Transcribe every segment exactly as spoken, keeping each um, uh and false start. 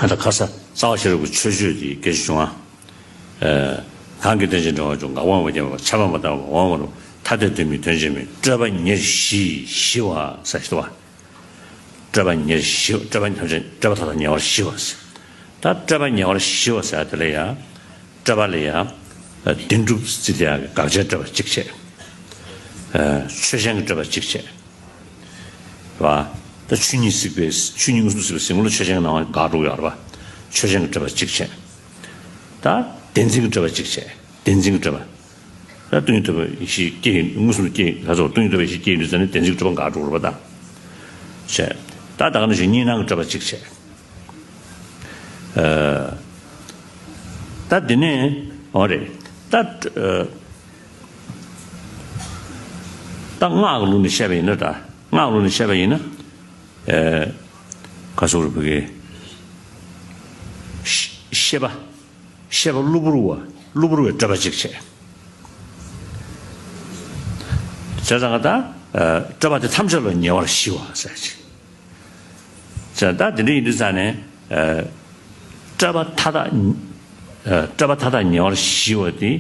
ད་ཁ་ས་རྩ་བ་ཤེས་རབ་ཀྱི་མཆོད་བརྗོད་དེ་སྐད་ཆ་བྱུང་ཨ། གང་གིས་དོན་ཅན་འདྲ་བ་བྱུང་། འགག་པ་མ་སྐྱེས་པ་ཆ་མེད་པ་ལྟ་བུ་འོང་བ་རུ། ཐ་དད་དོན་མིན་དོན་ཅན་མིན། སྤྲོས་པ་ཉེར་ཞི་ཞི་བ་ཟེར་ཞིག་འདུག་བ། སྤྲོས་པ་ཉེར་ཞི་བ། སྤྲོས་པ་ཉེར་ཞི་སྤྲོས་པ་མཐའ་དག་ཉེ་བར་ཞི་བ་ཟེར། ད་སྤྲོས་པ་ཉེ་བར་ཞི་བ་ཟེར་དེ་ལ་ཡང་། སྤྲོས་པ་ལ་ཡང་། བདེན་གྲུབ་ཟེར་དེ་ཡང་དགག་བྱའི་སྤྲོས་པ་གཅིག་བྱས། ཆོས་ཅན་གྱི་སྤྲོས་པ་གཅིག་བྱས། རེད་བ། ད་ཆོས་ཉིད་གཟིགས་པའི་ཆོས་ཉིད་མངོན་སུམ་དུ་གཟིགས་པའི་གཟིགས་ངོ་ལ་ཆོས་ཅན་གྱི་སྣང་བ་འགག་འགྲོ་གི་ཡོད་རེད་བ། ཆོས་ཅན་གྱི་སྤྲོས་པ་གཅིག་བྱས། ད་བདེན་འཛིན་གྱི་སྤྲོས་པ་གཅིག་བྱས། བདེན་འཛིན་གྱི་སྤྲོས་པ། ད་སྟོང་ཉིད་རྟོགས་པའི་ཡེ་ཤེས་སྐྱེ་ཡིན་མངོན་སུམ་དུ་སྐྱེ་ཡིན་ལ་སོགས་སྟོང་ཉིད་རྟོགས་པའི་ཡེ་ཤེས་སྐྱེ་ཡིན་དུས་ཙམ་ནས་བདེན་འཛིན་གྱི་སྤྲོས་པ་འགག་འགྲོ་གི་རེད་བ་ད། བྱས། ད་ད་ག་ནང་བཞིན་གཉིས་སྣང་གི་སྤྲོས་པ་གཅིག་བྱས། ཨ། ད་འདི་ནས་འོ་རེད། ད་ཨ། ད་སྔགས་ཀྱི་ལུགས་ནས་བཤད་པ་ཡིན་ན་ད། སྔགས་ཀྱི་ལུགས་ནས་བཤད་པ་ཡིན་ན། ཨེ། ག་སོགས་རུ་བུ་གའི། ཤེས་པ། ཤེས་པ་གློ་བུར་བ། གློ་བུར་བའི་སྤྲོས་པ་གཅིག་བྱས། བྱས་ཙང་ད། ཨ། སྤྲོས་པ་དེ་ཐམས་ཅད་ལ་ཉེ་བར་ཞི་བ་ཟེར་ཅིག་བྱས་ད་དེ་འདྲ་ཡིན་དུས་ཙང་ནས། ཨ། སྤྲོས་པ་མཐའ་དག་ཨ། སྤྲོས་པ་མཐའ་དག་ཉེ་བར་ཞི་བ་དེ།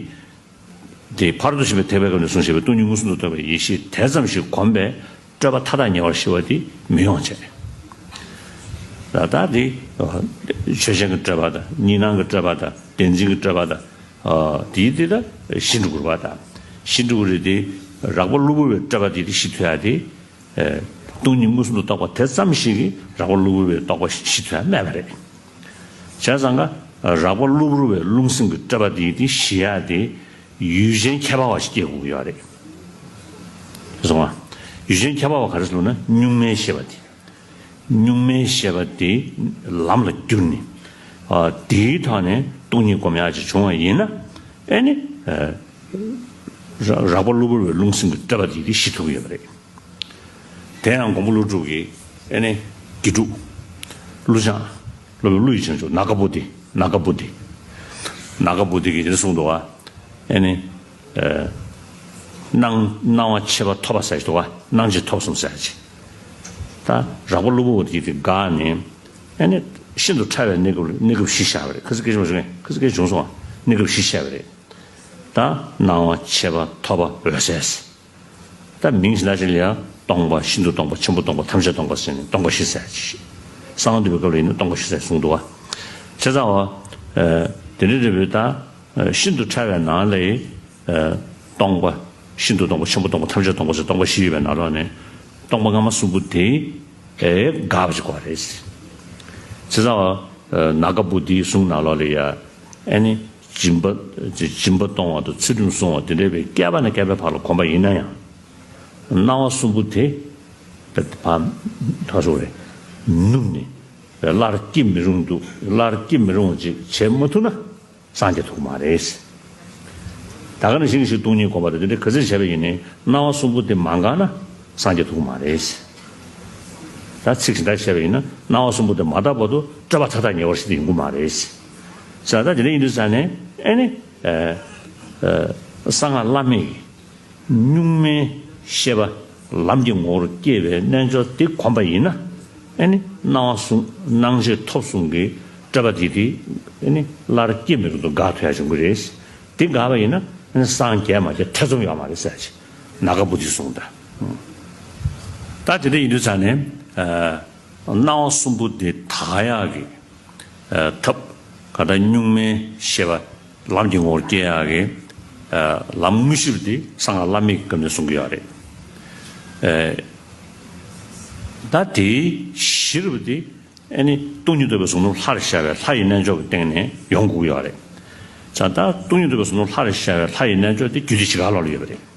དེ་ཕ་རོལ་ཏུ་ཕྱིན་པའི་ཐེག་པའི་སྐབས་ནས་གསུངས་བཞག་པའི་སྟོང་ཉིད་མངོན་སུམ་དུ་རྟོགས་པའི་ཡེ་ཤེས་དེ་ཙམ་ཞིག་གོམས་པས་སྤྲོས་པ་མཐའ་དག་ཉེ་བར་ཞི་བ་དེ་མི་ཡོང་བྱས། ད་ལྟ་དེ་ཆོས་ཅན་གྱི་སྤྲོས་པ་དང་གཉིས་སྣང་གི་སྤྲོས་པ་དང་བདེན་འཛིན་གྱི་སྤྲོས་པ་དང་། དེའི་དེ་ལ་ཞི་འགྲོ་དགོས་པ་དང་། ཞི་འགྲོ་དགོས་རེད་དེ། རགས་པ་གློ་བུར་བའི་སྤྲོས་པ་དེ་དེ་ཞི་ཐུབ་ཡ་དེ། སྟོང་ཉིད་མངོན་སུམ་དུ་རྟོགས་པ་དེ་ཙམ་ཞིག་གིས་རགས་པ་གློ་བུར་བའི་རྟོགས་པ་ཞི་ཐུབ་ཡ་མེད་པ་རེད། བྱས་ཙང་ཀ་རགས་པ་གློ་བུར་བའི་རླུང་སེམས་ཀྱི་སྤྲོས་པ་དེ་དེ་ཞི་ཡ་དེ། ཡུལ་ཅན་ཁྱད་པར་བ་ཞིག་སྐྱེ་དགོས་ཀྱི་ཡོད་རེད། སོང་ང་། ཡུལ་ཅན་ཁྱད་པར་བ་ག་རེ་ཟེར་ལབ་ན་གཉུག་མའི་ཤེས་པ་དེ། གཉུག་མའི་ཤེས་པ་དེ་ལམ་ལ་བསྒྱུར་ནས། ཨ། དེའི་ཐོག་ནས་སྟོང་ཉིད་སྒོམ་ཡག་ཅིག་བྱུང་བ་ཡིན་ན། ཨེ་ནི། ཨ། ར་རགས་པ་གློ་བུར་བའི་རླུང་སེམས་ཀྱི་སྤྲོས་པ་དེ་དེ་ཞི་ཐུབ་ཀྱི་ཡོད་པ་རེད། དེ་ཡང་མགོན་པོ་ཀླུ་སྒྲུབ་ཀྱིས་ཨེ་ནི་དགེ་ཕྲུག་ཀླུ་བྱང་། སློབ་དཔོན་ཀླུ་ཡི་བྱང་ཆུབ་ནཱ་ག་པོ་ཏི། ནཱ་ག་པོ་ཏི། ནཱ་ག་པོ་ཏི་གིས་དེ་གསུངས་འདུག་བ། ཨེ་ནི། ཨ། སྣང་སྣང་བ་མཆེད་པ་ཐོབ་པ་ཟེར་ཞིག་འདུག་བ། སྣང་མཆེད་ཐོབ་གསུམ་ཟེར་ཅིག་ད་རགས་པ་གློ་བུར་བ་དེ་དེ་འགགས་ནས། ཨེ་ནི། ཤིན་ཏུ་ཕྲ་བའི་གནས་སྐབས་གནས་སྐབས་བཞི་བཞག་པ་རེད། ཁ་སང་སྐད་ཆ་མ་བྱུང་ངས་ཁ་སང་སྐད་ཆ་བྱུང་སོང་བ། གནས་སྐབས་བཞི་བཞག་པ་རེད། ད་སྣང་བ་མཆེད་པ་ཐོབ་པ་འོད་གསལ། ད་མིང་ཞིག་ན་ཞིག་ལ་ཡང་སྟོང་པ། ཤིན་ཏུ་སྟོང་པ། ཆེན་པོ་སྟོང་པ། ཐམས་ཅད་སྟོང་པ་ཟེར་ནས་སྟོང་པ་བཞི་ཟེར་ཅིག་གསང་བ་འདུས་པའི་སྐབས་ལ་ཡིན་ན་སྟོང་པ་བཞི་ཟེར་གསུངས་འདུག་བ། བྱས་ཙང་བ། ཨ། དེ་འདྲ་རེད་པས་ད། ཤིན་ཏུ་ཕྲ་བའི་ནང་ལ། ཨ། སྟོང་པ། ཤིན་ཏུ་སྟོང་པ། ཆེན་པོ་སྟོང་པ། ཐམས་ཅད་སྟོང་པ་ཟེར་སྟོང་པ་བཞི་ཡོད་པའི་ནང་ལོགས་ནས། སྟོང་པ་སྔ་མ་གསུམ་པོ་དེ། ཨེ། འགག་པ་ཅིག་དགོས་རེད། བྱས་ཙང་བ། ཨ། ནཱ་ག་པོ་ཏིའི་གསུང་ནང་ལོགས་ལ་ཡ། ཨེ་ནི། སྦྱིན་པ། སྦྱིན་པ་གཏོང་བ་དང་ཚུལ་ཁྲིམས་བསྲུང་བ་དེ་འདྲ་བའི་བསྐལ་པ་ནས་བསྐལ་པའི་བར་ལ་གོམས་པ་ཡིན་ན་ཡང་། སྣང་བ་གསུམ་པོ་དེ། བ། ད་སོ་རེད། ནུབ་ནས། སླར་སྐྱེ་མི་རུང་འདུག་སླར་སྐྱེ་མི་རུང་བ་ཅིག་བྱེད་མ་ཐུབ་ན། སངས་རྒྱས་ཐུབ་ཀྱི་མ་རེད། ད་ག་ནང་བཞིན་གྱི་ཞིག་སྟོང་ཉིད་སྒོམ་པ་དང་དེ་འདྲ་ག་ཚོད་བྱས་པ་ཡིན་ནའི་སྣང་བ་གསུམ་པོ་དེ་མ་འགགས་ན་སངས་རྒྱས་ཐུབ་ཀྱི་མ་རེད། ད་ཚིག་ཇི་ལྟར་བཤད་པ་ཡིན་ན་སྣང་བ་གསུམ་པོ་དེ་མ་དག་བར་དུ་སྤྲོས་པ་མཐའ་དག་ཉེ་བར་ཞི་སྟེ་ཡོང་གི་མ་རེད། ས་ད་དེ་འདྲ་ཡིན་དུས་ཙང་ནས་ཨེ་ནི། ཨ། ཨ། གསང་སྔགས་བླ་མེད་ཀྱི། གཉུག་མའི་ཤེས་པ་ལམ་གྱི་ངོ་བོར་སྐྱེས་པའི་རྣལ་འབྱོར་དེ་གོམས་པ་ཡིན་ན། ཨེ་ནི་སྣང་བ་གསུམ་སྣང་མཆེད་ཐོབ་གསུམ་གྱི་སྤྲོས་པ་དེ་དེ་ཨེ་ནི་སླར་སྐྱེ་མི་རུང་དུ་འགག་ཐུབ་ཡ་བྱུང་གི་རེད། དེ་འགག་པ་ཡིན་ན་ཨེ་ནི་སངས་རྒྱས་མ་རྒྱས་ཐེ་ཚོམ་ཡོད་མ་རེད་ཟེར་ཅིག་ནཱ་ག་པོ་ཏི་གསུངས་ད། ད་དེ་འདྲ་ཡིན་དུས་ཙང་ནས། ཨ། སྣང་བ་གསུམ་པོ་དེ་དག་ཡག་གི། ཨ། ཐབས་ག་ད་གཉུག་མའི་ཤེས་པ་ལམ་གྱི་ངོ་བོར་སྐྱེ་ཡག་གི། ཨ། ལམ་དངོས་གཞིར་དེ་གསང་སྔགས་བླ་མེད་ཀྱི་སྐབས་ནས་གསུང་གི་ཡོད་རེད། ཨ། ད་དེའི་གཞིར་བ་དེ་ཨེ་ནི་སྟོང་ཉིད་རྟོགས་པའི་གཟུངས་སློབ་ལྷར་ཤར་བའི་ལྷ་ཡི་རྣལ་འབྱོར་གྱི་སྟེང་ནས་ཡོང་དགོས་ཀྱི་ཡོད་རེད། ད་ལྟ་སྟོང་ཉིད་རྟོགས་པའི་གཟུངས་སློབ་ལྷར་ཤར་བའི་ལྷ་ཡི་རྣལ་འབྱོར་དེ་རྒྱུད་སྡེ་བཞི་ཀ་ལོགས་ལ་ཡོད་པ་རེད།